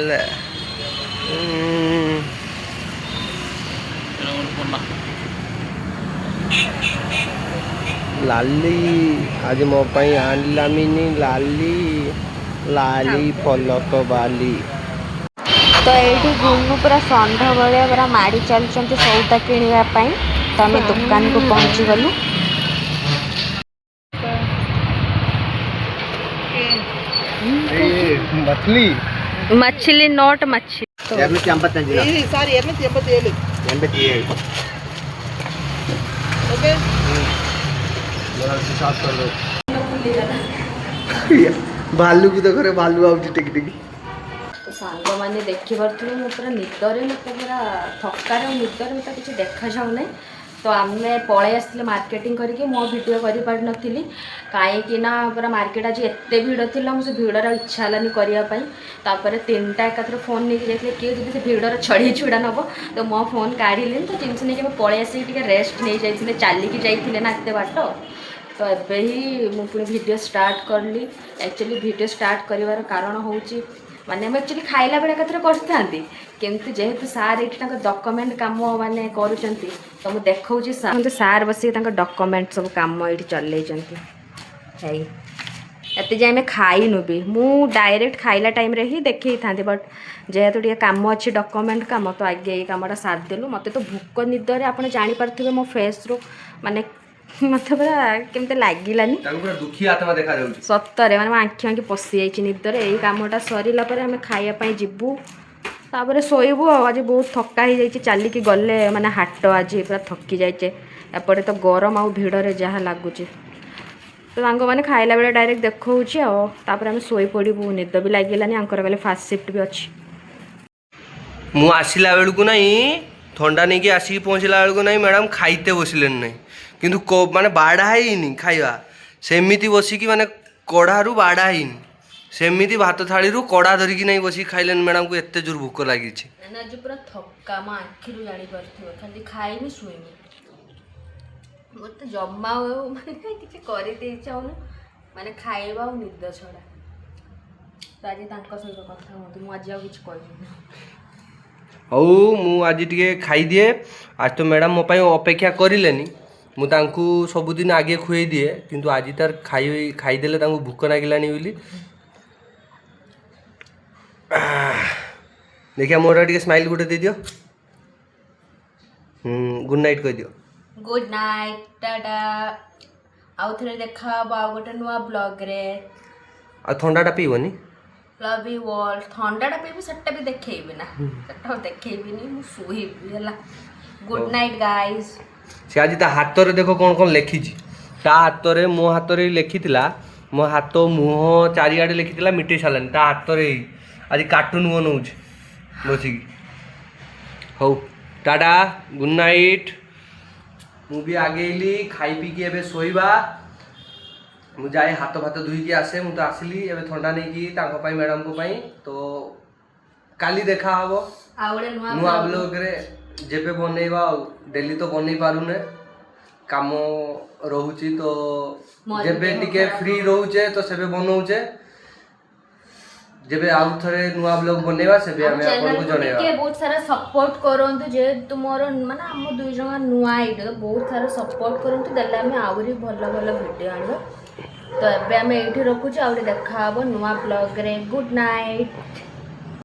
ଲାଲି ଆଜି ମୋ ପାଇଁ ଆଣିଲା ମିନି ଲାଲି, ଲାଲି ପଲକ ବାଲି। ତ ଏଇଠି ଗୁନୁ ପୁରା ଷଣ୍ଢ ଭଳିଆ ପୁରା ମାଡ଼ି ଚାଲିଛନ୍ତି ସଉଦା କିଣିବା ପାଇଁ। ତ ଆମେ ଦୋକାନକୁ ପହଞ୍ଚିଗଲୁ। Machil. Machil not Machil. 255. Sorry, 287. 87. Okay. ଭାଲୁକୁ ତ ଘରେ ଭାଲୁ ଆଉଛି ଟେକି ଟେକି। ତ ସାଙ୍ଗମାନେ ଦେଖିପାରୁଥିବେ, ମୁଁ ପୁରା ନିଦରେ, ମୋତେ ପୁରା ଥକାରେ ଆଉ ନିଦରେ ମୋତେ କିଛି ଦେଖାଯାଉନାହିଁ। ତ ଆମେ ପଳେଇ ଆସିଥିଲେ ମାର୍କେଟିଂ କରିକି। ମୁଁ ଭିଡ଼ିଓ କରିପାରିନଥିଲି, କାହିଁକି ନା ପୁରା ମାର୍କେଟ ଆଜି ଏତେ ଭିଡ଼ ଥିଲା, ମୁଁ ସେ ଭିଡ଼ରେ ଆଉ ଇଚ୍ଛା ହେଲାନି କରିବା ପାଇଁ। ତାପରେ ତିନିଟା ଏକାଥରେ ଫୋନ୍ ନେଇକି ଯାଇଥିଲେ, କିଏ ଯଦି ସେ ଭିଡ଼ରେ ଛଡ଼େଇ ଛୁଡ଼ା ନେବ, ତ ମୋ ଫୋନ୍ କାଢ଼ିଲିନି। ତ ଜିନିଷ ନେଇକି ଆମେ ପଳେଇ ଆସିକି ଟିକେ ରେଷ୍ଟ ନେଇଯାଇଥିଲେ, ଚାଲିକି ଯାଇଥିଲେ ନା ଏତେ ବାଟ। ତ ଏବେ ହିଁ ମୁଁ ପୁଣି ଭିଡ଼ିଓ ଷ୍ଟାର୍ଟ କଲି। ଆକ୍ଚୁଆଲି ଭିଡ଼ିଓ ଷ୍ଟାର୍ଟ କରିବାର କାରଣ ହେଉଛି, ମାନେ ମୁଁ ଆକ୍ଚୁଆଲି ଖାଇଲା ବେଳେ ଏକାଥରେ କରିଥାନ୍ତି, କିନ୍ତୁ ଯେହେତୁ ସାର୍ ଏଇଠି ତାଙ୍କ ଡକୁମେଣ୍ଟ କାମ ମାନେ କରୁଛନ୍ତି, ତ ମୁଁ ଦେଖାଉଛି ସାର୍। ସାର୍ ବସିକି ତାଙ୍କ ଡକୁମେଣ୍ଟ ସବୁ କାମ ଏଇଠି ଚଲେଇଛନ୍ତି। ହେଇ ଏତେ ଯାଏଁ ଆମେ ଖାଇନୁ ବି। ମୁଁ ଡାଇରେକ୍ଟ ଖାଇଲା ଟାଇମ୍ରେ ହିଁ ଦେଖେଇଥାନ୍ତି, ବଟ୍ ଯେହେତୁ ଟିକେ କାମ ଅଛି, ଡକୁମେଣ୍ଟ କାମ, ତ ଆଗେ ଏଇ କାମଟା ସାରିଦେଲୁ। ମୋତେ ତ ଭୋକ ନିଦରେ ଆପଣ ଜାଣିପାରୁଥିବେ ମୋ ଫେସ୍ରୁ, ମାନେ ମୋତେ ପୁରା କେମିତି ଲାଗିଲାନି। ତାଙ୍କୁ ପୁରା ଦୁଃଖୀ ଆତ୍ମା ଦେଖାଯାଉଛି। ସତରେ, ମାନେ ମୋ ଆଖି ଆଖି ପଶିଯାଇଛି ନିଦରେ। ଏଇ କାମଟା ସରିଲା ପରେ ଆମେ ଖାଇବା ପାଇଁ ଯିବୁ, ତାପରେ ଶୋଇବୁ। ଆଉ ଆଜି ବହୁତ ଥକା ହେଇଯାଇଛି, ଚାଲିକି ଗଲେ ମାନେ ହାଟ ଆଜି ପୁରା ଥକି ଯାଇଛେ। ଏପଟେ ତ ଗରମ ଆଉ ଭିଡ଼ରେ ଯାହା ଲାଗୁଛି। ତ ସାଙ୍ଗମାନେ, ଖାଇଲା ବେଳେ ଡାଇରେକ୍ଟ ଦେଖାଉଛି ଆଉ ତାପରେ ଆମେ ଶୋଇପଡ଼ିବୁ। ନିଦ ବି ଲାଗିଲାନି। ଆଙ୍କର କାଲି ଫାଷ୍ଟ ସିଫ୍ଟ ବି ଅଛି। ମୁଁ ଆସିଲା ବେଳକୁ ନାହିଁ, ଥଣ୍ଡା ନେଇକି ଆସିକି ପହଞ୍ଚିଲା ବେଳକୁ ନାହିଁ, ମ୍ୟାଡ଼ାମ୍ ଖାଇତେ ବସିଲେନି ନାହିଁ। କିନ୍ତୁ ମାନେ ବାଢ଼ା ହେଇନି ଖାଇବା, ସେମିତି ବସିକି, ମାନେ କଢ଼ାରୁ ବାଢ଼ା ହେଇନି, ସେମିତି ଭାତ ଥାଳିରୁ କଢ଼ା ଧରିକି ନାଇଁ ବସିକି ଖାଇଲେନି। ମ୍ୟାଡ଼ାମ୍କୁ ଏତେ ଜୋର ଭୋକ ଲାଗିଛି। ମାନେ ଆଜି ପୁରା ଥକା, ମୋ ଆଖିରୁ ଜାଣିପାରୁଥିବ। ଖାଲି ଖାଇମି, ଶୋଇମି। ମୋତେ ଜମା ଆଉ ମାନେ କିଛି କରିଦେଇ ଚାହୁଁନି, ମାନେ ଖାଇବା ଆଉ ନିଦ ଛଡ଼ା। ତ ଆଜି ତାଙ୍କ ସହିତ କଥା ହୁଅନ୍ତୁ, ମୁଁ ଆଜି ଆଉ କିଛି କହିବିନି। ହଉ, ମୁଁ ଆଜି ଟିକେ ଖାଇଦିଏ। ଆଜି ତ ମ୍ୟାଡ଼ାମ୍ ମୋ ପାଇଁ ଅପେକ୍ଷା କରିଲେନି। ମୁଁ ତାଙ୍କୁ ସବୁଦିନ ଆଗେ ଖୁଏଇ ଦିଏ, କିନ୍ତୁ ଆଜି ତାର ଖାଇଦେଲେ, ତାଙ୍କୁ ଭୋକ ଲାଗିଲାଣି ବୋଲି। ଦେଖିବା, ମୋର ଟିକେ ସ୍ମାଇଲ୍ ଗୋଟେ ଦେଇଦିଅ। ଗୁଡ୍ ନାଇଟ୍ କହିଦିଅ। Good night, Tata. ଆଉ ଥରେ ଦେଖା ହବ ଆଉ ଗୋଟେ ନୂଆ ବ୍ଲଗ୍ରେ। ଆଉ ଥଣ୍ଡାଟା ପିଇବନି? Love you all. ଥଣ୍ଡାଟା ପିଇବି, ସେଟା ବି ଦେଖେଇବି ନା, ସେଟା ଆଉ ଦେଖେଇବିନି। ମୁଁ ଶୋଇବି, ହେଲା। Good night guys. ସେ ଆଜି ତା ହାତରେ ଦେଖ କ'ଣ କ'ଣ ଲେଖିଛି ତା ହାତରେ। ମୋ ହାତରେ ଲେଖିଥିଲା, ମୋ ହାତ, ମୁହଁ ଚାରିଆଡ଼େ ଲେଖିଥିଲା, ମିଟେଇ ସାରିଲାନି। ତା ହାତରେ ଏଇ ଆଜି କାର୍ଟୁନ୍ ବନଉଛି ବସିକି। ହଉ, ଟାଟା, ଗୁଡ୍ ନାଇଟ୍। ମୁଁ ବି ଆଗେଇଲି, ଖାଇ ପିଇକି ଏବେ ଶୋଇବା। ମୁଁ ଯାଏ ହାତ ଫାତ ଧୋଇକି ଆସେ। ମୁଁ ତ ଆସିଲି ଏବେ ଥଣ୍ଡା ନେଇକି ତାଙ୍କ ପାଇଁ, ମ୍ୟାଡ଼ାମଙ୍କ ପାଇଁ। ତ କାଲି ଦେଖା ହବ ଆଉ ଗୋଟେ ନୂଆ ନୂଆ ବ୍ଲଗ୍ରେ, ଯେବେ ବନେଇବା। ଆଉ ଡେଲି ତ ବନେଇ ପାରୁନେ, କାମ ରହୁଛି ତ। ମୋର ବି ଯେବେ ଦେହ ଟିକେ ଖରାପ। ଫ୍ରି ରହୁଛେ ତ ସେବେ ବନଉଛେ। ଯେବେ ଆଉ ଥରେ ନୂଆ ବ୍ଲଗ୍ ବନେଇବା, ସେବେ ଆମ ଆମେ ଆପଣଙ୍କୁ ଚ୍ୟାନେଲକୁ ଜଣେଇବା। ଟିକେ ବହୁତ ସାରା ସପୋର୍ଟ କରନ୍ତୁ, ଯେହେତୁ ମୋର ମାନେ ଆମ ଦୁଇ ଜଣ ନୂଆ ଆଇଡି, ତ ବହୁତ ସାରା ସପୋର୍ଟ କରନ୍ତୁ, ଦେଲେ ଆମେ ଆହୁରି ଭଲ ଭଲ ଭିଡ଼ିଓ ଆଣିବା। ତ ଏବେ ଆମେ ଏଇଠି ରଖୁଛୁ। ଆହୁରି ଦେଖା ହବ ନୂଆ ବ୍ଲଗ୍ରେ। Good night.